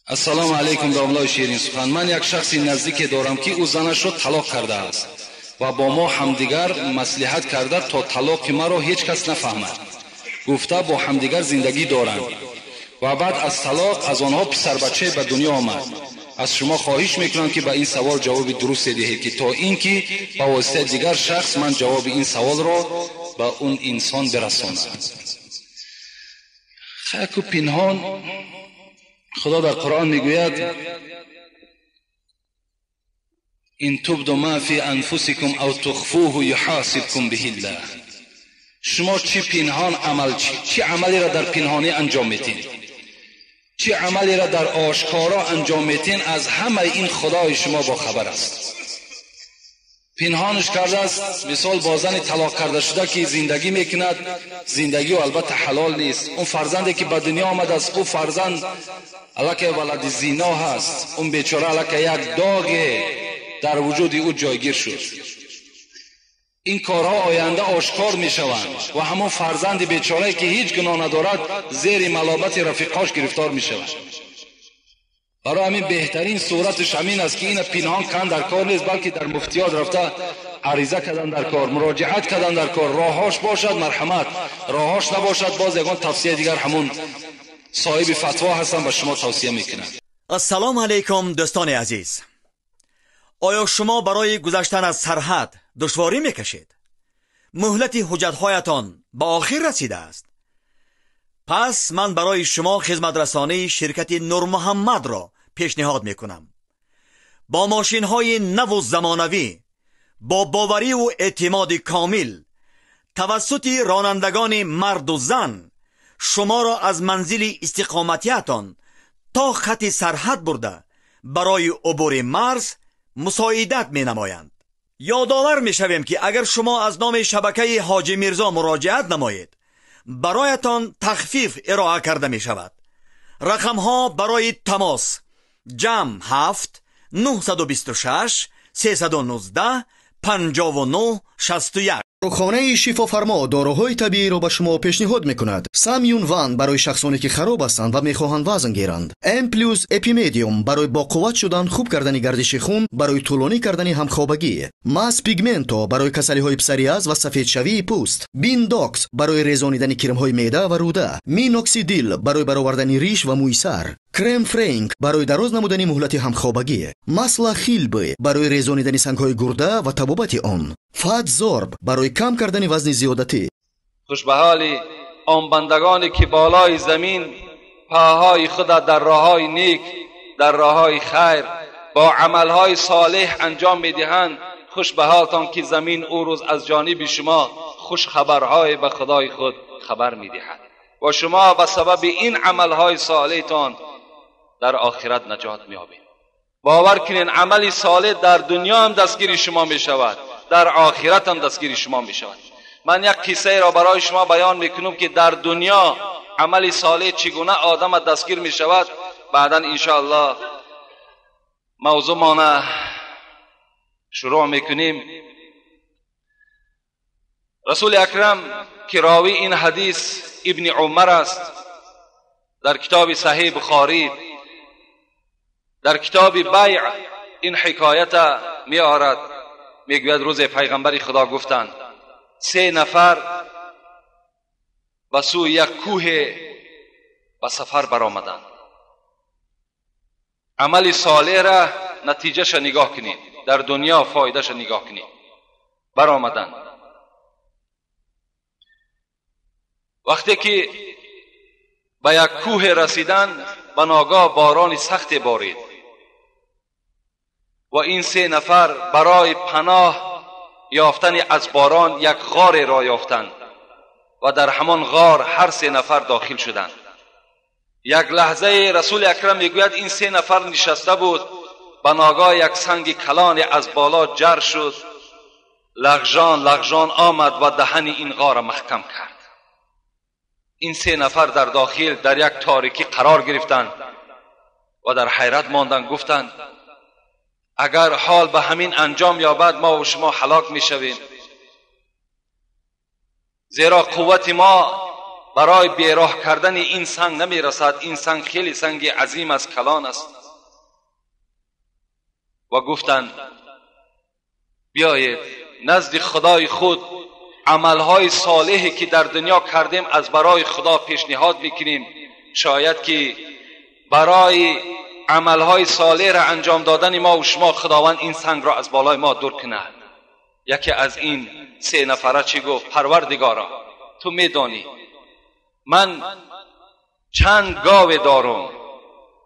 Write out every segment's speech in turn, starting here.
Ассалому алайкум, домлаи ширин сухан. Ман як шахси наздике дорам, ки ӯ занашро талоқ кардааст ва бо мо ҳамдигар маслиҳат карда, то талоқи маро ҳеҷ кас нафаҳмад, гуфта бо ҳамдигар зиндагӣ доранд ва баъд аз талоқ аз онҳо писарбачае ба дунё омад. Аз шумо хоҳиш мекунам, ки ба ин савол ҷавоби дурусте диҳед, ки то ин ки ба воситаи дигар шахс ман ҷавоби ин саволро ба он инсон бирасонам. Хаку пинҳон Худо дар Қуръон мегӯяд: ин тубду ма фи анфусикум ав тухфуҳу юҳосибкум биҳиллаҳ. Шумо чӣ пинҳон амал, чӣ амалеро дар пинҳонӣ анҷом медиҳед, чӣ амалеро дар ошкоро анҷом медиҳед, аз ҳамаи ин Худои шумо бохабар аст. Пинҳонаш кардааст, мисол бо зани талоқ карда шуда ки зиндагӣ мекунад, зиндагӣ албатта ҳалол нест. Он фарзанде ки ба дунё омадааст, ӯ фарзанд аллакай валади зино ҳаст. Он бечора аллакай як доге дар вуҷуди ӯ ҷойгир шуд. Ин корҳо оянда ошкор мешаванд ва ҳамон фарзанди бечорае ки ҳеҷ гуноҳ надорад, зери маломати рафиқҳош гирифтор мешавад. Барои ҳамин беҳтарин сураташ ҳамин аст, ки ина пинҳон кан дар кор нест, балки дар муфтиёт рафта ариза кардан дар кор, муроҷиат кардан дар кор. Роҳҳош бошад, марҳамат, роҳҳош набошад, боз ягон тавсия дигар ҳамун соҳиби фатво ҳастам ба шумо тавсия мекунам. Ассалому алайкум, дӯстони азиз. Оё шумо барои гузаштан аз сарҳад душворӣ мекашед? Муҳлати ҳуҷҷатҳоятон ба охир расидааст? Пас ман барои шумо хизматрасонии ширкати Нурмуҳаммадро пешниҳод мекунам. Бо мошинҳои наву замонавӣ, бо бовариву эътимоди комил, тавассути ронандагони марду зан шуморо аз манзили истиқоматиятон то хати сарҳад бурда барои убури марз мусоидат менамоянд. Ёдовар мешавем, ки агар шумо аз номи шабакаи Ҳоҷи Мирзо муроҷиат намоед, бароятон тахфиф ироа карда мешавад. Рақамҳо барои тамос: ҷамъ 7 926 319 59 61. Дорухонаи Шифофармо доруҳои табииро ба шумо пешниҳод мекунад. Самюн Ван барои шахсоне ки хароб ҳастанд ва мехоҳанд вазн гиранд. М плюс Эпимедиум барои боқувват шудан, хуб кардани гардиши хун, барои тӯлонӣ кардани ҳамхобагӣ. Мас Пигменто барои касалиҳои псориаз ва сафедшавии пӯст. Биндокс барои резонидани кирмҳои меъда ва рӯда. Миноксидил барои баровардани риш ва мӯи сар. Крем Френк барои дароз намудани муҳлати ҳамхобагӣ. Масла Хилбе барои резонидани сангҳои гурда ва табобати он. Фатзорб барои кам кардани вазни зиёдатӣ. Хуш ба ҳоли он бандагоне ки болои замин поҳои худро дар роҳҳои нек, дар роҳҳои хайр бо амалҳои солеҳ анҷом медиҳанд. Хуш ба ҳолтон ки замин ӯ рӯз аз ҷониби шумо хушхабарҳое ба Худои худ хабар медиҳад ва шумо ба сабаби ин амалҳои солеҳтон дар охират наҷот меёбед. Бовар кунед, амали солеҳ дар дунё ҳам дастгири шумо мешавад, дар охират ҳам дастгири шумо мешавад. Ман як қиссаеро барои шумо баён мекунам, ки дар дунё амали солеҳ чӣ гуна одама дастгир мешавад. Баъдан иншоаллоҳ мавзӯъмона шурӯъ мекунем. Расули акрам ки ровии ин ҳадис Ибни Умар аст, дар китоби Саҳеҳи Бухорӣ дар китоби байъ ин ҳикоята меорад. Мегӯяд рӯзе пайғамбари Худо гуфтанд: се нафар ба сӯи як кӯҳе ба сафар баромаданд. Амали солеҳра натиҷаша нигоҳ кунед, дар дунё фоидаша нигоҳ кунед. Баромаданд. Вақте ки ба як кӯҳе расиданд, ба ногоҳ борони сахте борид ва ин се нафар барои паноҳ ёфтани аз борон як ғореро ёфтанд ва дар ҳамон ғор ҳар се нафар дохил шуданд. Як лаҳзае Расули акрам мегӯяд ин се нафар нишаста буд, ба ногоҳ як санги калоне аз боло ҷар шуд, лағжон лағжон омад ва даҳани ин ғорро маҳкам кард. Ин се нафар дар дохил дар як торикӣ қарор гирифтанд ва дар ҳайрат монданд. Гуфтанд: агар ҳол ба ҳамин анҷом ёбад, мо ва шумо ҳалок мешавем, зеро қуввати мо برای بیراه کردن این سنگ نمیرسد. این سنگ خیلی سنگ عظیم است، کلان است. و گفتند بیایید نزد خدای خود عملهای صالحی که در دنیا کردیم از برای خدا پیشنهاد میکنیم، شاید که برای عملهای صالح را انجام دادن ما و شما خداوند این سنگ را از بالای ما دور کند. یکی از این سه نفره چی گفت؟ پروردگارا تو میدانی من چند گاو دارم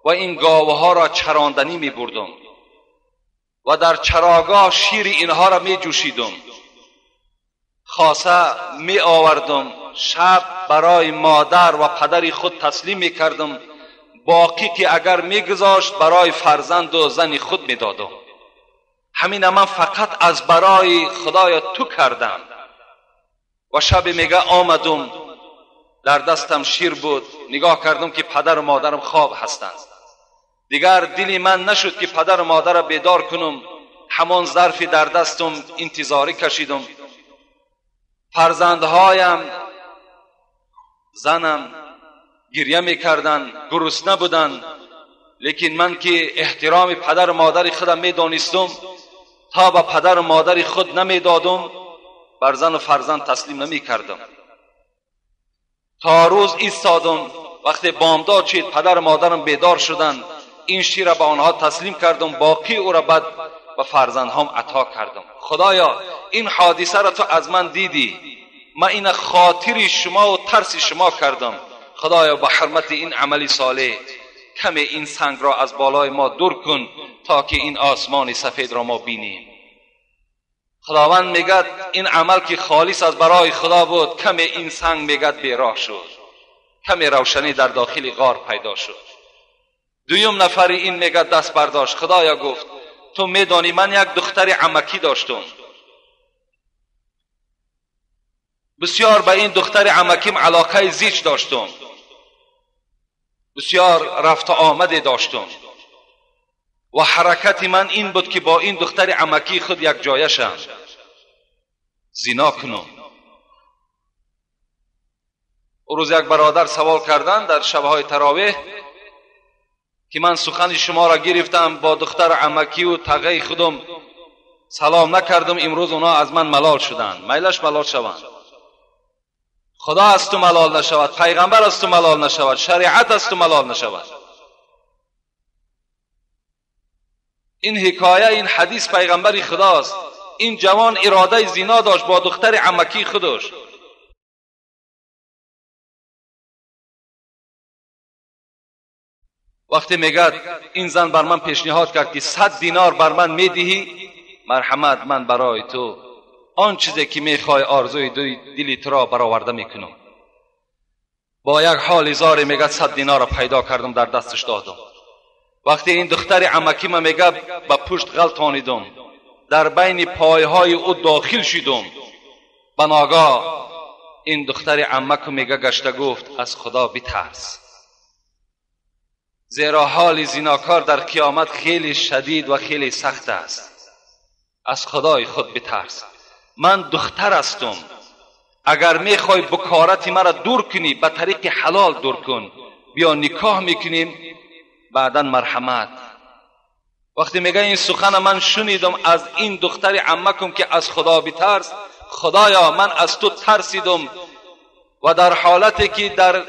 و این گاوها را چراندنی می بردم و در چراگاه شیر اینها را می جوشیدم، خاصه می آوردم، شب برای مادر و پدر خود تسلیم می کردم، باقی که اگر می گذاشت برای فرزند و زن خود می دادم. همین من فقط از برای خدای تو کردم. و شب میگه آمدم، در دستم شیر بود، نگاه کردم که پدر و مادرم خواب هستند. دیگر دلی من نشد که پدر و مادر را بیدار کنم، همان ظرفی در دستم انتظاری کشیدم. فرزندهایم، زنم گریه میکردند، گرسنه بودند، لیکن من که احترام پدر و مادر خودم میدانستم، تا به پدر و مادر خود نمیدادم بر زن و فرزند تسلیم نمیکردم. تا روز ایستادم، وقتی بامداد شد پدر و مادرم بیدار شدند، این شیر را به آنها تسلیم کردم، باقی او را بعد به فرزندهام عطا کردم. خدایا این حادثه را تو از من دیدی، من این خاطر شما و ترس شما کردم. خدایا به حرمت این عمل صالح کمی این سنگ را از بالای ما دور کن تا که این آسمان سفید را ما بینیم. خداوند میگد این عمل که خالص از برای خدا بود، کمی این سنگ میگد بیراه شد، کمی روشنی در داخل غار پیدا شد. دویم نفری این میگد دست برداشت. خدایا گفت تو میدانی من یک دختر عمکی داشتم، بسیار به این دختر عمکیم علاقه زیچ داشتم، بسیار رفت آمد داشتم و حرکت من این بود که با این دختر عمکی خود یک جایه شم، زنا کنم. روز یک برادر سوال کردن در شبهای تراویح که من سخن شما را گرفتم، با دختر عمکی و تغی خودم سلام نکردم، امروز اونا از من ملال شدند. میلش ملال شوند، خدا از تو ملال نشود، پیغمبر از تو ملال نشود، شریعت از تو ملال نشود. این حکایه، این حدیث پیغمبر خداست. این جوان اراده زنا داشت با دختر عمکی خودش. وقتی میگد این زن بر من پیشنهاد کرد که 100 دینار بر من میدهی، مرحمت من برای تو آن چیزی که میخوای آرزوی دلی تو را برآورده میکنم. با یک حال زار میگد 100 دینار را پیدا کردم، در دستش دادم. وقتی این دختر عمکی من میگه به پشت غلطانیدم، در بین پایهای او داخل شدم. بناگاه این دختر عمک میگه گشته گفت از خدا بترس، زیرا حال زیناکار در قیامت خیلی شدید و خیلی سخت است. از خدای خود بترس، من دختر هستم، اگر میخوای بکارت مرا دور کنی به طریق حلال دور کن، بیا نکاح میکنیم بعدا مرحمت. وقتی میگه این سخن من شنیدم از این دختر عمکم که از خدا بترس، خدایا من از تو ترسیدم و در حالتی که در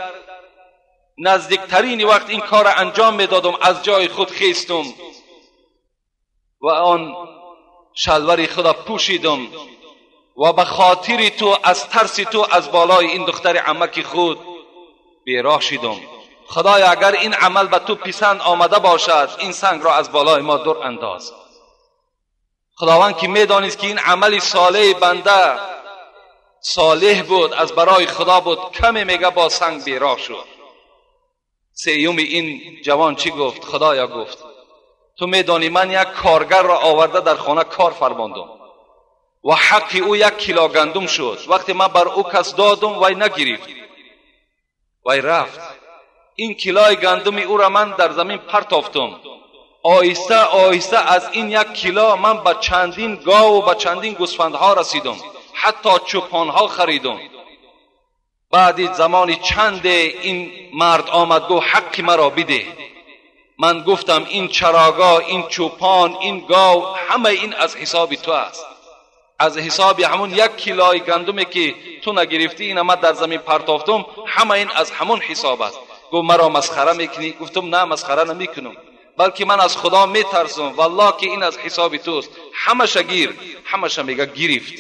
نزدیکترین وقت این کار انجام میدادم از جای خود خیستم و آن شلوار خدا پوشیدم و به خاطر تو از ترس تو از بالای این دختر عمک خود بیراه شدم. خدایا اگر این عمل به تو پسند آمده باشد این سنگ را از بالای ما دور انداز. خداوند که میدانست که این عمل صالح بنده صالح بود، از برای خدا بود، کمی میگه با سنگ بیراه شد. سیوم این جوان چی گفت؟ خدایا گفت تو میدانی من یک کارگر را آورده در خانه کار فرماندم و حق او 1 کیلو گندم شد. وقتی من بر او کس دادم وی نگرفت، وی رفت. این کیلوی گندم او را من در زمین پرتافتم. آهسته آهسته از این 1 کیلو من به چندین گاو و به چندین گوسفندها رسیدم، حتی چوپانها خریدم. بعد زمانی چند این مرد آمد گفت حق مرا بده. من گفتم این چراگاه، این چوپان، این گاو، همه این از حساب تو است، از حساب همون 1 کیلوی گندمی که تو نگرفتی این من در زمین پرتافتم، همه این از همون حساب است. گفت مرا مسخره میکنی؟ گفتم نه مسخره نمیکنم، بلکه من از خدا میترسم، والله که این از حساب توست. همش گیر، همش میگه گرفت.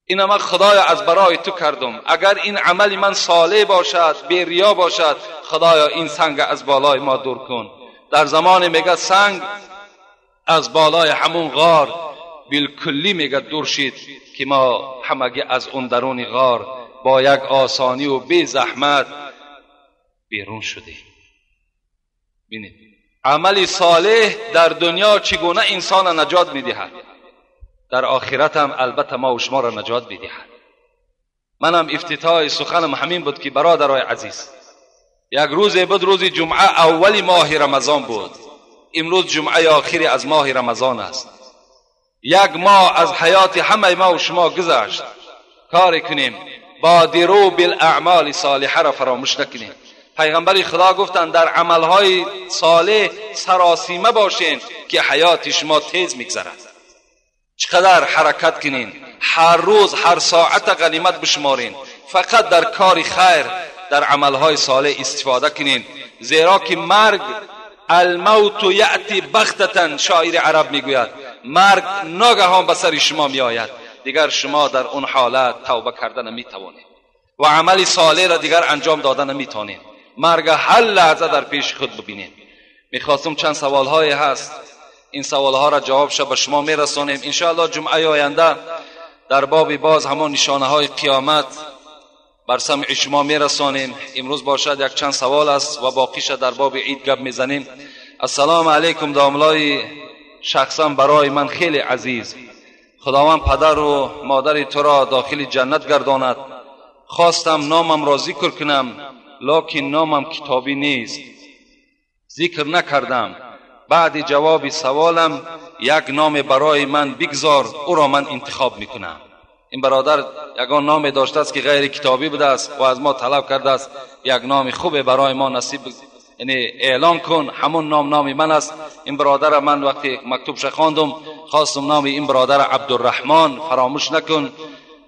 این من خدایا از برای تو کردم، اگر این عمل من صالح باشد، بی ریا باشد، خدایا این سنگ از بالای ما دور کن. در زمان میگه سنگ از بالای همون غار بالکلی میگه دور شد که ما همگی از اون درون غار با یک آسانی و بی زحمت بیرون شدیم. ببینید عمل صالح در دنیا چگونه انسان نجات میدهد، در آخرت هم البته ما و شما را نجات میدهد. منم افتتاح سخنم همین بود که برادرای عزیز، یک روز بود، روز جمعه اول ماه رمضان بود. امروز جمعه آخری از ماه رمضان است. یک ماه از حیات همه ما و شما گذشت. کار کنیم، بادروا بالاعمال صالحه را فراموش نکنیم. پیغمبر خدا گفتند در عملهای صالح سراسیمه باشین که حیات شما تیز میگذرد. چقدر حرکت کنین، هر روز هر ساعت غنیمت بشمارین، فقط در کار خیر، در عملهای صالح استفاده کنین، زیرا که مرگ، الموت یأتی بغتة، شاعر عرب میگوید مرگ ناگهان به سر شما میآید، دیگر شما در اون حالت توبه کردن نمیتوانید و عمل صالح را دیگر انجام دادن نمیتوانید. مرگ هر لحظه در پیش خود ببینید. میخواستم چند سوالهای هست، این سوالها را جواب شد به شما میرسانیم انشاءالله. جمعه آینده در باب باز همان نشانه های قیامت بر سمع شما میرسانیم. امروز باشد یک چند سوال است و باقیش در باب عید گپ میزنیم. السلام علیکم داملای شخصا برای من خیلی عزیز، خداوند پدر و مادر تو را داخل جنت گرداند. خواستم نامم را ذکر کنم، لکن نامم کتابی نیست، ذکر نکردم. بعد جواب سوالم یک نام برای من بگذار، او را من انتخاب میکنم. این برادر یگان نام داشته است که غیر کتابی بوده است و از ما طلب کرده است یک نام خوب برای ما نصیب، یعنی اعلان کن، همون نام نام من است. این برادر من وقتی مکتوبش خواندم خواستم نام این برادر عبدالرحمن فراموش نکن.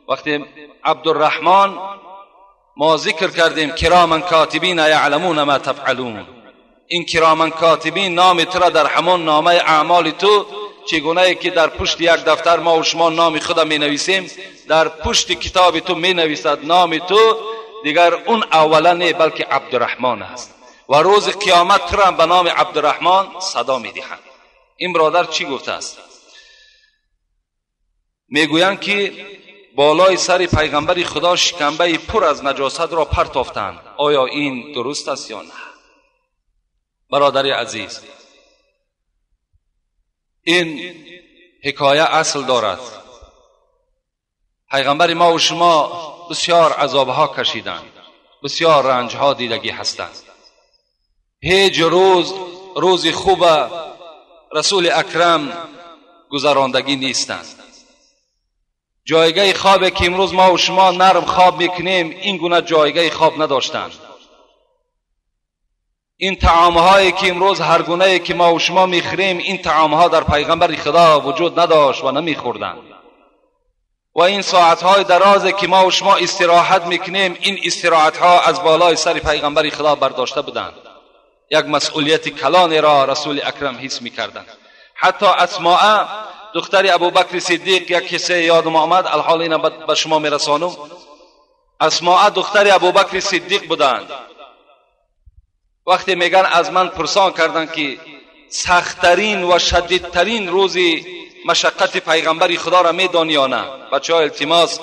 وقتی عبدالرحمن ما ذکر کردیم کرامن کاتبین یعلمون ما تفعلون، این کرامن کاتبین نام تو را در همان نامه اعمال تو، چگونه که در پشت یک دفتر ما و شما نام خود می نویسیم، در پشت کتاب تو می نویسد نام تو، دیگر اون اولا نه بلکه عبدالرحمن است و روز قیامت تو را به نام عبدالرحمن صدا می دهند. این برادر چی گفته است؟ میگویند که بالای سر پیغمبر خدا شکمبه پر از نجاست را پرتافتند، آیا این درست است یا نه؟ برادر عزیز، این حکایه اصل دارد. پیغمبر ما و شما بسیار عذابها کشیدند، بسیار رنجها دیدگی هستند. هیچ روز روز خوب رسول اکرم گذراندگی نیستند. جایگاه خواب که امروز ما و شما نرم خواب میکنیم، این گونه جایگاه خواب نداشتند. این طعامهایی که امروز هر گونه که ما و شما میخوریم، این طعامها در پیغمبر خدا وجود نداشت و نمیخوردند. و این ساعتهای دراز که ما و شما استراحت میکنیم، این استراحتها از بالای سر پیغمبر خدا برداشته بودند. یک مسئولیت کلانی را رسول اکرم حس میکردند. حتی اسماء دختر ابوبکر صدیق، یک قصه یادم آمد، الحال اینم به شما میرسانم. اسماء دختر ابوبکر صدیق بودند. وقتی میگن از من پرسان کردن که سختترین و شدیدترین روزی مشقت پیغمبر خدا را میدانی یا نه؟ بچه ها التماس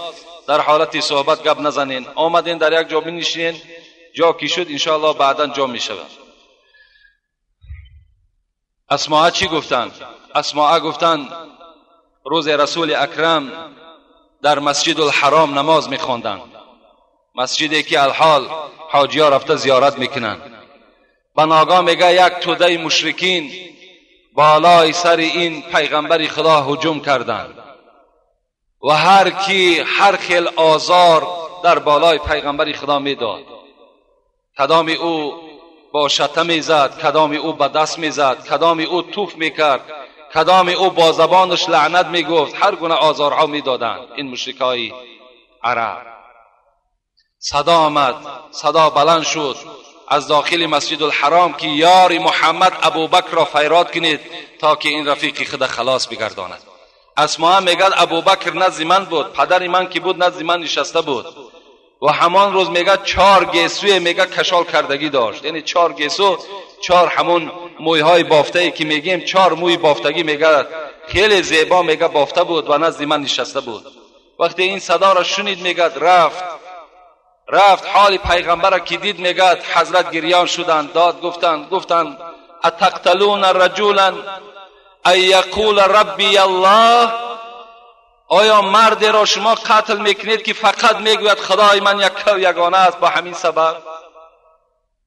در حالت صحبت گپ نزنین، آمدین در یک جا بنشینین، جا کی شد انشاءالله بعدا جا میشود. اسماء چی گفتند؟ اسماء گفتند روز رسول اکرم در مسجد الحرام نماز میخواندند، مسجدی که الحال حاجی ها رفته زیارت میکنند. بناگاه میگه یک توده مشرکین بالای سر این پیغمبر خدا هجوم کردند و هر کی هر خیل آزار در بالای پیغمبر خدا میداد. کدام او با شته میزد، کدام او به دست میزد، کدام او توف میکرد، کدام او با زبانش لعنت میگفت. هر گونه آزارها میدادند این مشرکای عرب. صدا آمد، صدا بلند شد از داخل مسجد الحرام که یار محمد ابوبکر را فریاد کنید تا که این رفیق خود خلاص بگرداند. اسماء میگد ابوبکر نزد من بود، پدر من که بود نزد من نشسته بود و همان روز میگه 4 گیسوی میگه کشال کردگی داشت. یعنی 4 گیسو، 4 همون مویهای بافته ای که میگیم، 4 موی بافتگی میگه خیلی زیبا میگه بافته بود و نزد من نشسته بود. وقتی این صدا را شنید میگه رفت حال پیغمبر را که دید میگه حضرت گریان شدند، داد گفتند، گفتند اتقتلون رجولا ان یقول ربی الله، آیا مرد را شما قتل میکنید که فقط میگوید خدای من یک و یگانه است؟ با همین سبب،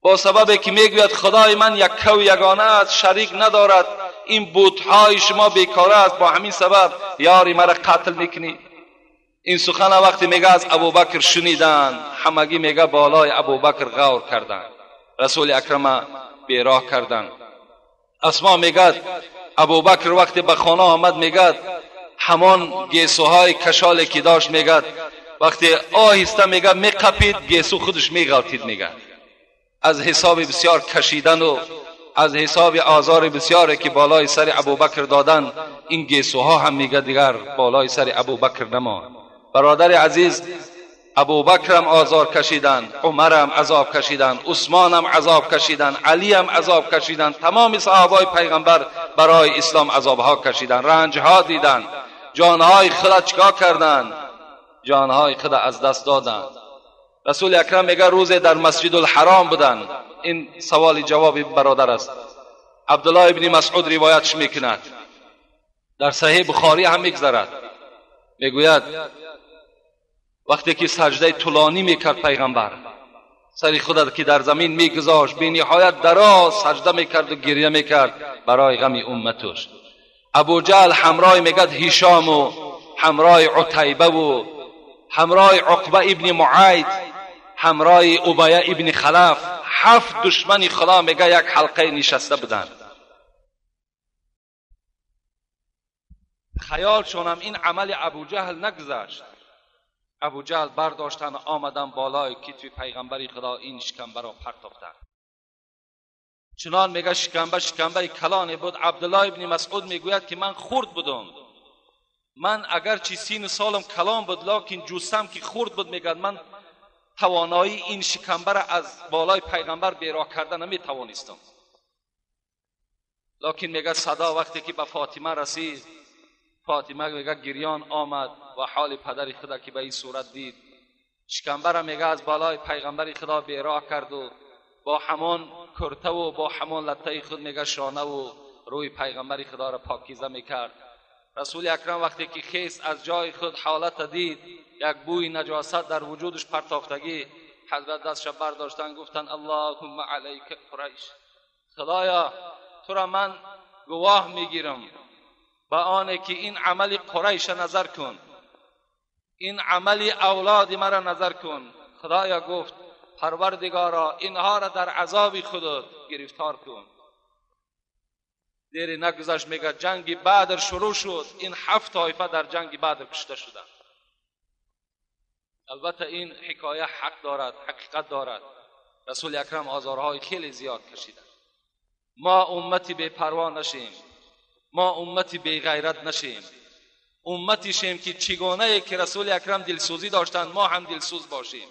با سبب که میگوید خدای من یک و یگانه است، شریک ندارد، این بت‌های شما بیکاره است، با همین سبب یاری مرا قتل میکنید. این سخن وقتی میگه از ابوبکر شنیدن، همگی میگه بالای ابوبکر غور کردن، رسول اکرم بیراه کردن. اسما میگه ابوبکر وقتی به خانه آمد میگه همان گیسوهای کشالی که داشت میگه وقتی آهسته میگه میقپید گیسو خودش میغلطید. میگه از حساب بسیار کشیدن و از حساب آزار بسیاری که بالای سر ابوبکر دادن، این گیسوها هم میگه دیگر بالای سر ابوبکر نماند. برادر عزیز، ابوبکرم آزار کشیدن، عمرم عذاب کشیدن، عثمانم عذاب کشیدن، علیم عذاب کشیدن، تمام صحابای پیغمبر برای اسلام عذابها کشیدن، رنجها دیدن، جانهای خود چیکار کردن؟ جانهای خود از دست دادن. رسول اکرم میگه روز در مسجد الحرام بودن. این سوال جواب برادر است. عبدالله ابن مسعود روایتش میکند، در صحیح بخاری هم میگذرد. میگوید وقتی که سجده طولانی میکرد پیغمبر، سری خود که در زمین میگذاشت، بی نهایت دراز سجده میکرد و گریه میکرد برای غم امتش. ابو جهل همراه میگد هشام و همراه عتیبه و همراه عقبه ابن معید، همراه ابیه ابن خلف، 7 دشمن خدا میگه یک حلقه نشسته بودند. خیالشون این عمل ابو جهل نگذشت. ابو جهل برداشتن آمدن بالای کتف پیغمبر خدا، این شکمبه را پرتافتن. چنان میگه شکمبه کلانی بود. عبدالله ابن مسعود میگوید که من خرد بودم، من اگرچه سین سالم کلان بود لکن جسم که خرد بود، میگه من توانایی این شکمبه را از بالای پیغمبر بیراه کرده نمیتوانستم. لکن میگه صدا وقتی که به فاطمه رسید، فاطمه میگه گریان آمد و حال پدر خدا که به این صورت دید، شکمبه را میگه از بالای پیغمبر خدا بیراه کرد و با همان کرته و با همان لطه خود میگه شانه و روی پیغمبر خدا را پاکیزه میکرد. رسول اکرم وقتی که خیس از جای خود حالت دید، یک بوی نجاست در وجودش پرتافتگی، حضرت دستش برداشتن گفتن اللهم علیک قریش، خدایا تو را من گواه میگیرم به آنه که این عمل قریش نظر کن، این عمل اولاد مرا نظر کن. خدایا گفت پروردگارا اینها را در عذاب خودت گرفتار کن. دیری نگذشت میگه جنگ بدر شروع شد، این 7 طایفه در جنگ بدر کشته شدند. البته این حکایه حق دارد، حقیقت دارد. رسول اکرم آزارهای خیلی زیاد کشیدند. ما امتی بی پروا نشیم، ما امتی بی غیرت نشیم، امتی شیم که چگونه که رسول اکرم دلسوزی داشتند ما هم دلسوز باشیم.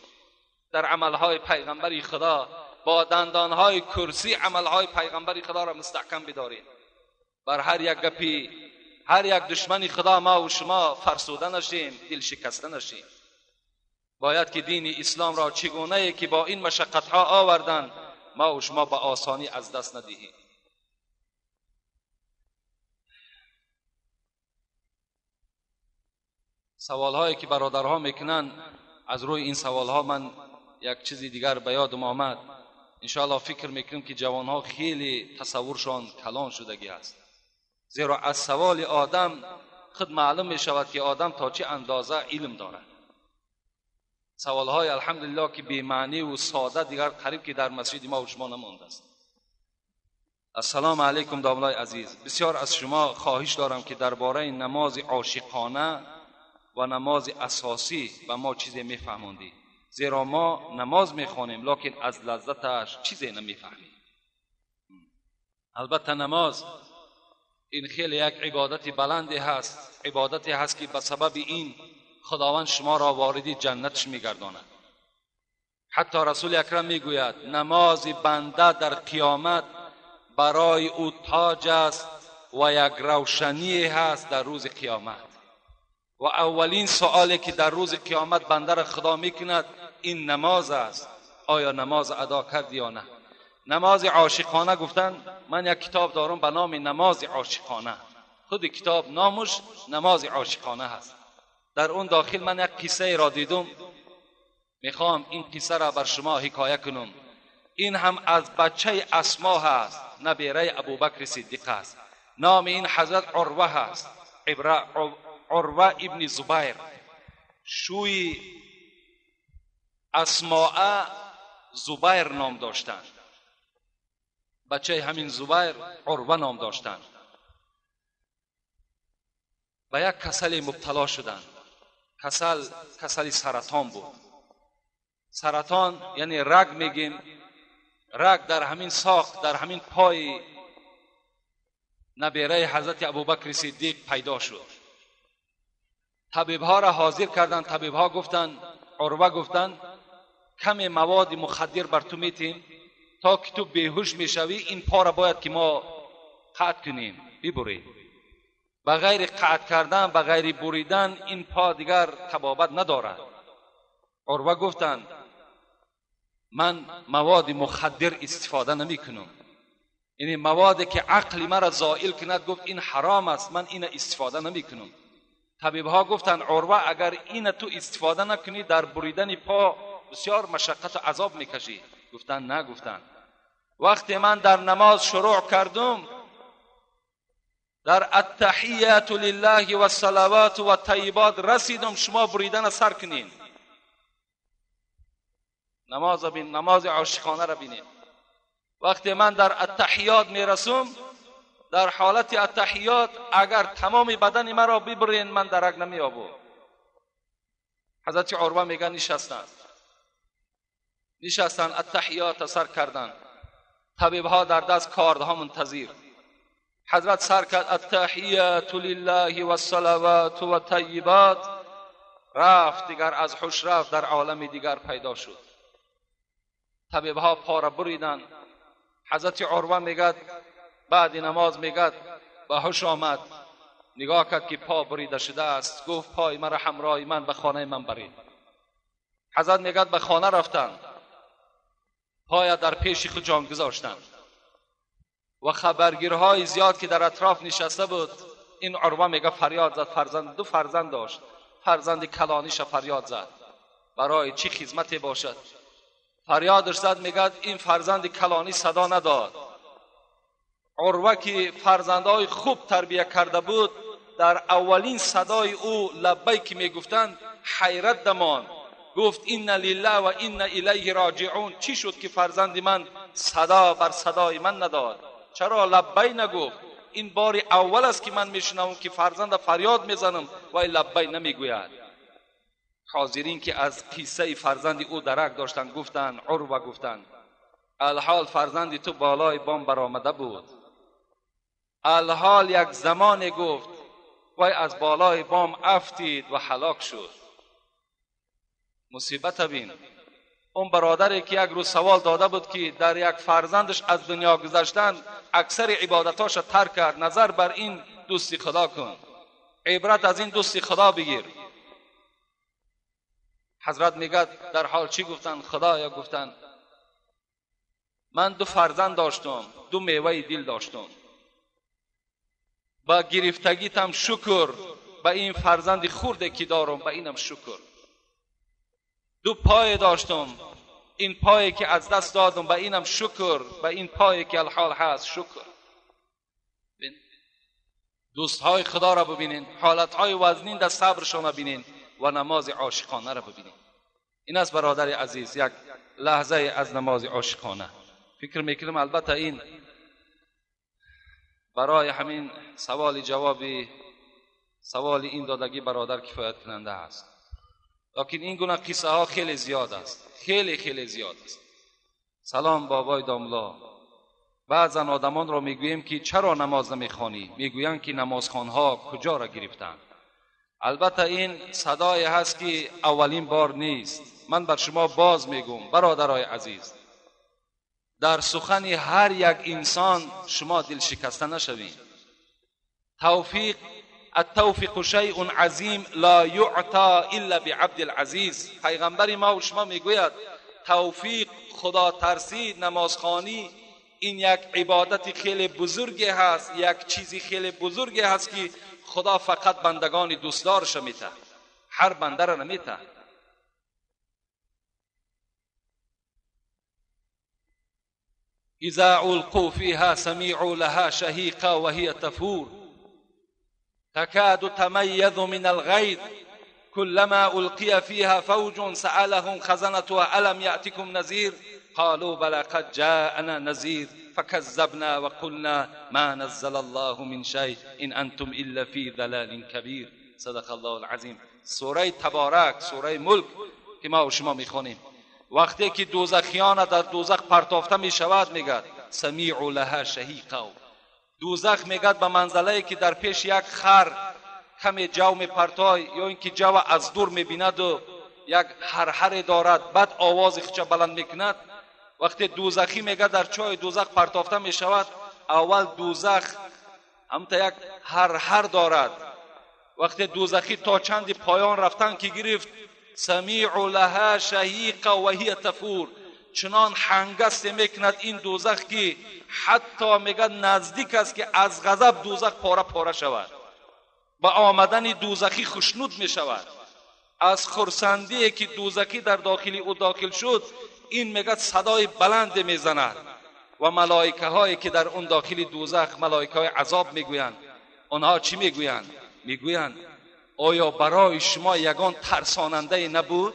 در عملهای پیغمبری خدا با دندانهای کرسی عملهای پیغمبری خدا را مستحکم بداریم. بر هر یک گپی، هر یک دشمن خدا ما و شما فرسوده نشیم، دل شکسته نشیم. باید که دین اسلام را چگونه که با این مشقتها آوردن ما و شما با آسانی از دست ندهیم. سوالهایی که برادرها میکنن، از روی این سوالها من یک چیزی دیگر به یادم آمد. انشاءالله فکر میکنم که جوانها خیلی تصورشان کلان شدگی است، زیرا از سوال آدم خود معلوم میشود که آدم تا چه اندازه علم دارد. Саволҳои алҳамдулиллоҳ ки бемаънӣ ва сода дигар қариб ки дар масҷиди мо ва шумо намондааст. Ассалому алайкум домлаи азиз, бисёр аз шумо хоҳиш дорам ки дар бораи намози ошиқона ва намози асосӣ ба мо чизе мефаҳмондӣ, зеро мо намоз мехонем, лекин аз лаззаташ чизе намефаҳмем. Албатта намоз ин хеле як ибодати баланде ҳаст, ибодате ҳаст ки ба сабаби ин худованд шуморо вориди ҷаннаташ мегардонад. Ҳатто расули акрам мегӯяд намози банда дар қиёмат барои ӯ тоҷ аст ва як равшание ҳаст дар рӯзи қиёмат. Ва аввалин суоле ки дар рӯзи қиёмат бандаро худо мекунад ин намоз аст. Оё намоз адо кардӣ ё на? Намози ошиқона гуфтан, ман як китоб дорам ба номи намози ошиқона. Худи китоб номаш намози ошиқона ҳаст. Дар он дохил ман як қиссаеро дидум, мехоҳам ин қиссаро бар шумо ҳикоя кунам. Ин ҳам аз бачаи Асмо ҳаст, набераи Абубакри Сиддиқ аст. Номи ин ҳазрат Урва ҳаст, Урва ибни Зубайр. Шӯи Асмоа Зубайр ном доштанд. Бачаи ҳамин Зубайр Урва ном доштанд. Ба як касале мубтало шуданд. Касал касали саратон буд. Саратон яъне раг мегем, раг дар ҳамин соқ, дар ҳамин пои набераи ҳазрати Абубакри Сиддиқ пайдо шуд. Табибҳоро ҳозир карданд. Табибҳо гуфтанд, Урва гуфтанд, каме маводи мухаддир бар ту метем то ки ту беҳуш мешавӣ, ин пора бояд ки мо қатъ кунем, бибурем. Ба ғайри қатъ кардан, ба ғайри буридан ин по дигар табобат надорад. Урва гуфтанд, ман маводи мухаддир истифода намекунам, яъне маводе ки ақли маро зоил кунад, гуфт ин ҳаром аст, ман ина истифода намекунам. Табибҳо гуфтанд, Урва агар ина ту истифода накунӣ дар буридани по бисёр машаққату азоб мекашӣ. Гуфтанд на, гуфтанд вақте ман дар намоз шурӯъ кардум, дар аттаҳияту лиллаҳи вассалавату ваттайибот расидум, шумо буридана сар кунед. Намоз бин, намози ошиқонаро бинед. Вақте ман дар аттаҳиёт мерасум, дар ҳолати аттаҳиёт агар тамоми бадани маро бибурен, ман дарак намеёбам. Ҳазрати Урва мегӯяд нишастанд, аттаҳиётро сар карданд. Табибҳо дар даст кордҳо мунтазир. Ҳазрат сар кард аттаҳияту лиллаҳи вассалавату ваттайибот, рафт дигар аз ҳуш рафт, дар олами дигар пайдо шуд. Табибҳо пора буриданд. Ҳазрати Урва мегӯяд баъди намоз мегӯяд ба ҳуш омад, нигоҳ кард ки по бурида шудааст. Гуфт пои маро ҳамроҳи ман ба хонаи ман баред. Ҳазрат мегӯяд ба хона рафтанд, поя дар пеши худ ҷон гузоштанд ва хабаргирҳои зиёд ки дар атроф нишаста буд, ин Урва мегӯяд фарёд зад. Фарзанд, ду фарзанд дошт, фарзанди калониша фарёд зад, барои чӣ хизмате бошад? Фарёдаш зад, мегӯяд ин фарзанди калонӣ садо надод. Урва ки фарзандҳои хуб тарбия карда буд, дар аввалин садои ӯ лаббай ки мегуфтанд ҳайрат дамонд. Гуфт инна лиллаҳ ва инна илайҳи роҷиун. Чӣ шуд ки фарзанди ман садо бар садои ман надод? Чаро лаббай нагуфт? Ин бори аввал аст ки ман мешунавам ки фарзанда фарёд мезанам вай лаббай намегӯяд. Ҳозирин ки аз қиссаи фарзанди ӯ дарак доштанд гуфтанд, Урва гуфтанд, алҳол фарзанди ту болои бом баромада буд. Алҳол як замоне гуфт вай аз болои бом афтид ва ҳалок шуд. Мусибата бин. Он бародаре ки як рӯз савол дода буд ки дар як фарзандаш аз дунё гузаштан аксари ибодатоша тарк кард, назар бар ин дӯсти худо кун, ибрат аз ин дӯсти худо бигир. Ҳазрат мегӯяд дар ҳол чӣ гуфтанд? Худоё, гуфтанд, ман ду фарзанд доштум, ду меваи дил доштум, ба гирифтагитам шукр, ба ин фарзанди хурде ки дорум ба инам шукр. Ду пое доштум, ин пое ки аз даст додум ба инам шукр, ба ин пое ки алҳол ҳаст шукр. Дӯстҳои худоро бибинед, ҳолатҳои вазнин дар сабршонро бинед ва намози ошиқонаро бибинед. این است برادر عزیز یک لحظه از نماز عاشقانه. فکر میکنم البته این برای همین سوال جوابی سوال این دادگی برادر کفایت کننده است. لکن این گونه قصه ها خیلی زیاد است، خیلی خیلی زیاد است. سلام بابای داملا، بعضا آدمان را میگوییم که چرا نماز نمیخوانی؟ میگویند که نمازخوانها کجا را گرفتند. البته این صدای هست که اولین بار نیست. من بر شما باز میگم برادرای عزیز، در سخن هر یک انسان شما دل شکسته نشوید. توفیق، التوفیق شیء عظیم لا یعطی الا بعبد العزیز. پیغمبر ما و شما میگوید توفیق، خدا ترسی، نمازخوانی این یک عبادت خیلی بزرگی هست، یک چیزی خیلی بزرگی هست که خدا فقط بندگان دوستدارش میته، هر بنده را نمیته. اذا القوا فيها سمعوا لها شهيقا وهي تفور تكاد تميز من الغيظ كلما ألقي فيها فوج سألهم خزنتها ألم يأتكم نذير قالوا بلى قد جاءنا نذير فكذبنا وقلنا ما نزل الله من شيء إن أنتم إلا في ضلال كبير. صدق الله العظیم. سوره تبارک، سوره ملک که ما و شما میخوانیم، وقتی که دوزخیان در دوزخ پرتافته میشود میگد سمیعوا لها شهیقا. دوزخ میگد به منزله که در پیش یک خر کمی جو میپرتای یا اینکه جو از دور میبیند و یک هرهر دارد، بعد آواز خودش بلند میکند. وقتی دوزخی میگه در چای دوزخ پرتافته میشود، اول دوزخ همتا یک هرهر دارد. وقتی دوزخی تا چندی پایان رفتن که گرفت، سمیع لها شهیقا و هی تفور، چنان هنگست میکند این دوزخ که حتی میگه نزدیک است که از غضب دوزخ پاره پاره شود. با آمدن دوزخی خشنود میشود، از خرسندی که دوزخی در داخلی او داخل شد، این میگه صدای بلند میزند و ملائکه هایی که در اون داخل دوزخ، ملائکه های عذاب میگویند، آنها چی میگویند؟ میگویند آیا برای شما یگان ترساننده نبود؟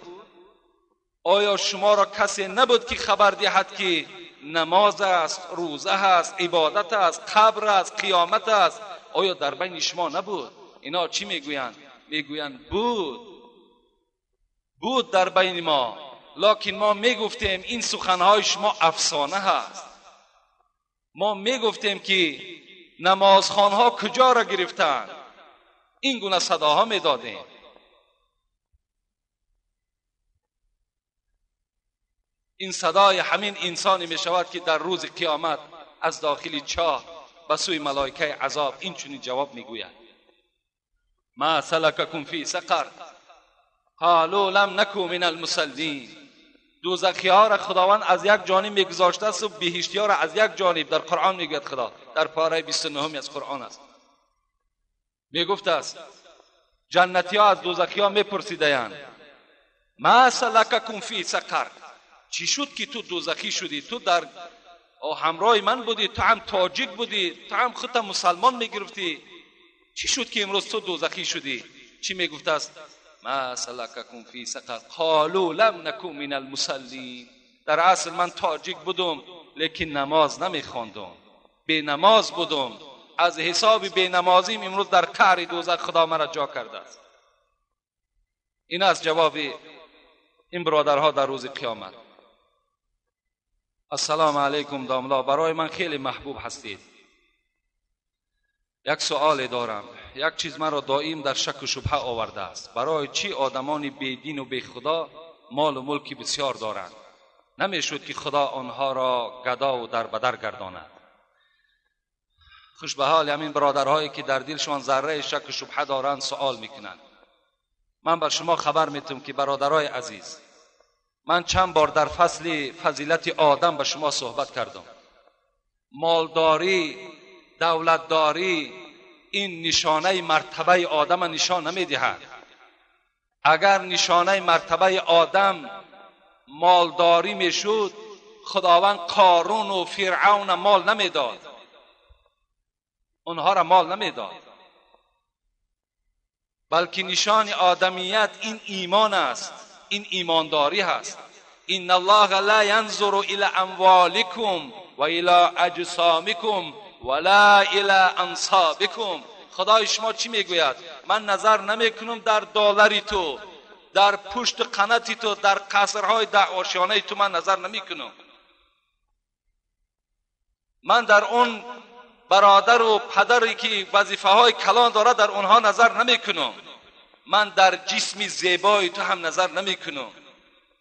آیا شما را کسی نبود که خبر دهد که نماز است، روزه است، عبادت است، قبر است، قیامت است؟ آیا در بین شما نبود؟ اینا چی میگویند؟ میگویند بود، بود در بین ما، لکن ما میگفتیم این سخنهای شما افسانه هست. ما میگفتیم که نمازخوانها کجا را گرفتند؟ این گونه صداها میدادیم. این صدای همین انسانی میشود که در روز قیامت از داخل چاه به سوی ملائکه عذاب این چنین جواب میگوید: ما سلککم فی سقر قالوا لم نکو من المصلین. دوزخی ها را خداوند از یک جانب میگذاشته است و بهشتی ها را از یک جانب. در قرآن میگوید خدا، در پاره 29 از قرآن است، میگفت است جنتی ها از دوزخی ها میپرسیدند ما سلککم فی سقر، چی شد که تو دوزخی شدی؟ تو در همراه من بودی، تو هم تاجیک بودی، تو هم خودت مسلمان میگرفتی، چی شد که امروز تو دوزخی شدی؟ چی میگفت است؟ ما سلککم فی سقر قالوا لم نکو من المصلین. در اصل من تاجیک بودم لیکن نماز نمیخواندم، بی نماز بودم، از حساب بی نمازیم امروز در قعر دوزخ خدا مرا جا کرده است. این از جواب این برادرها در روز قیامت. السلام علیکم داملا، برای من خیلی محبوب هستید. یک سوال دارم، یک چیز من را دائم در شک و شبهه آورده است. برای چی آدمان بی دین و بی خدا مال و ملکی بسیار دارند؟ نمیشد که خدا آنها را گدا و در بدر گرداند؟ خوش به حال همین برادرهایی که در دلشان ذره شک و شبهه دارند سوال میکنند. من بر شما خبر میتم که برادرای عزیز، من چند بار در فصل فضیلت آدم به شما صحبت کردم. مالداری، دولتداری این نشانه مرتبه آدم نشان نمیدهد. اگر نشانه مرتبه آدم مالداری میشد، خداوند قارون و فرعون مال نمیداد، اونها را مال نمیداد، بلکه نشان آدمیت این ایمان است، این ایمانداری هست. ان الله لا ینظر الی اموالکم و الی اجسامکم ولا الی انصابکم. خدای شما چی میگوید؟ من نظر نمیکنم در دلاری تو، در پشت قناتی تو، در قصرهای ده آشیانه تو من نظر نمیکنم. من در اون برادر و پدری که وظیفه های کلان داره در اونها نظر نمیکنم. من در جسم زیبای تو هم نظر نمیکنم،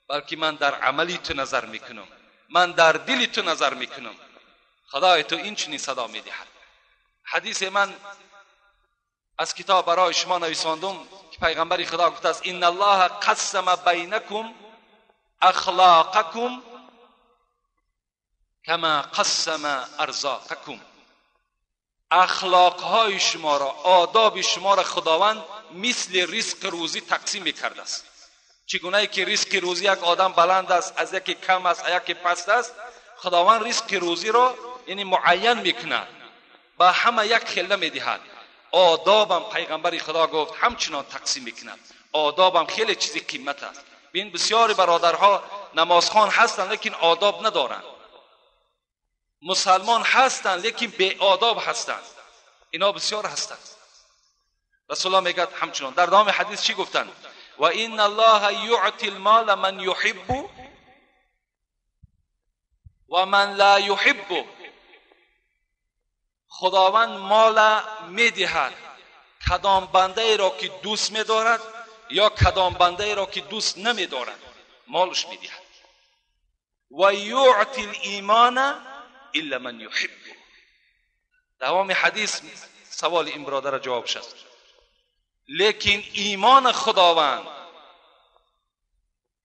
بلکه من در عملی تو نظر میکنم، من در دل تو نظر میکنم. خدای تو این چنین صدا میدهد. حدیث من از کتاب برای شما نویساندم که پیغمبر خدا گفته است ان الله قسم بینکم اخلاقکم کما قسم ارزاقکم. اخلاقهای شما را، آداب شما را خداوند مثل رزق روزی تقسیم میکرده است. چگونه که رزق روزی یک آدم بلند است، از یکی کم است، از یکی پست است، خداوند رزق روزی را یعنی معین میکند، به همه یک خله میدهد. آدابم پیغمبر خدا گفت همچنان تقسیم میکند. آدابم خیلی چیزی قیمت است. ببین بسیاری برادرها نمازخوان هستند لیکن آداب ندارند، مسلمان هستند لیکن بی آداب هستند، اینا بسیار هستند. رسول الله میگه همچنان در دوام حدیث چی گفتند؟ و ان الله یعطی المال من یحب و من لا یحب. خداوند مال میدهد کدام بنده ای را که دوست میدارد یا کدام بنده ای را که دوست نمیدارد، مالش میدهد. و یعطی الایمان الا من یحب. دوام حدیث سوال این برادر جواب شد. لیکن ایمان خداوند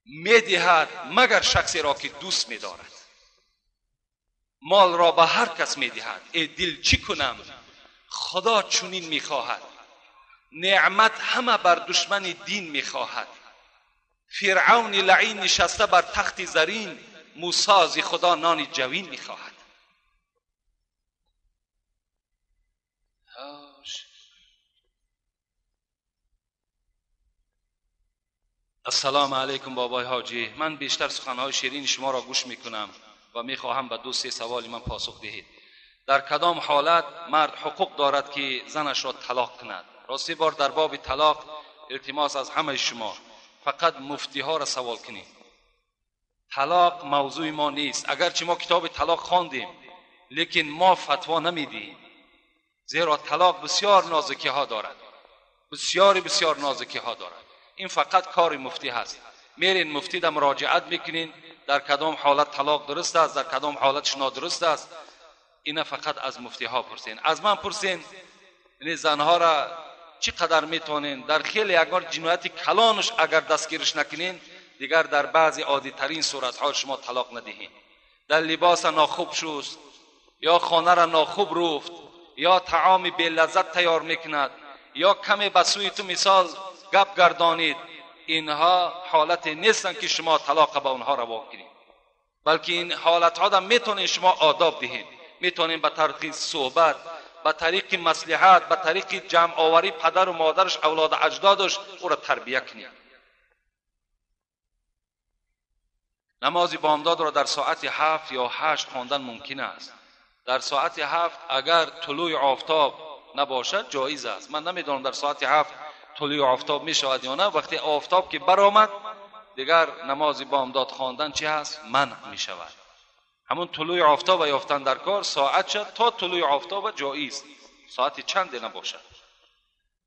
میدهد مگر شخصی را که دوست میدارد. مال را به هر کس میدهد. ای دل چی کنم، خدا چنین میخواهد. نعمت همه بر دشمن دین میخواهد. فرعون لعین نشسته بر تخت زرین، موسی از خدا نان جوین میخواهد. السلام علیکم بابای حاجی، من بیشتر سخنهای شیرین شما را گوش میکنم و میخواهم به 2-3 سوال من پاسخ دهید. در کدام حالت مرد حقوق دارد که زنش را طلاق کند؟ راستی بار در باب طلاق التماس از همه شما، فقط مفتی ها را سوال کنید. طلاق موضوع ما نیست، اگرچه ما کتاب طلاق خواندیم لیکن ما فتوا نمیدیم، زیرا طلاق بسیار نازکی ها دارد، بسیار بسیار نازکی ها دارد. این فقط کار مفتی هست. میرین مفتی در مراجعت میکنین در کدام حالت طلاق درست است، در کدام حالتش نادرست است. اینا فقط از مفتی ها پرسین. از من پرسین یعنی زنها را چقدر میتونین در خیلی اگر جنایت کلانش اگر دستگیرش نکنین، دیگر در بعضی عادی ترین صورت ها شما طلاق ندهین. در لباس ناخوب شست، یا خانه را ناخوب رفت، یا طعام بی لذت تیار میکند، یا کمی به سوی تو مثال گپ گردانید، اینها حالت نیستن که شما طلاق به اونها روا کنید، بلکه این حالت ها میتونین شما آداب دهید، میتونین به طریق صحبت، به طریق مصلحت، به طریق جمع آوری پدر و مادرش، اولاد اجدادش، او را تربیه کنید. نماز بامداد را در ساعت 7 یا 8 خواندن ممکن است. در ساعت 7 اگر طلوع آفتاب نباشد جایز است. من نمیدانم در ساعت 7 طلوع آفتاب می شود یا نه. وقتی آفتاب که برآمد دیگر نماز بامداد خواندن چی هست؟ منع می شود. همون طلوع آفتاب یافتن در کار ساعت شد تا طلوع آفتاب جایز، ساعت چند نباشد.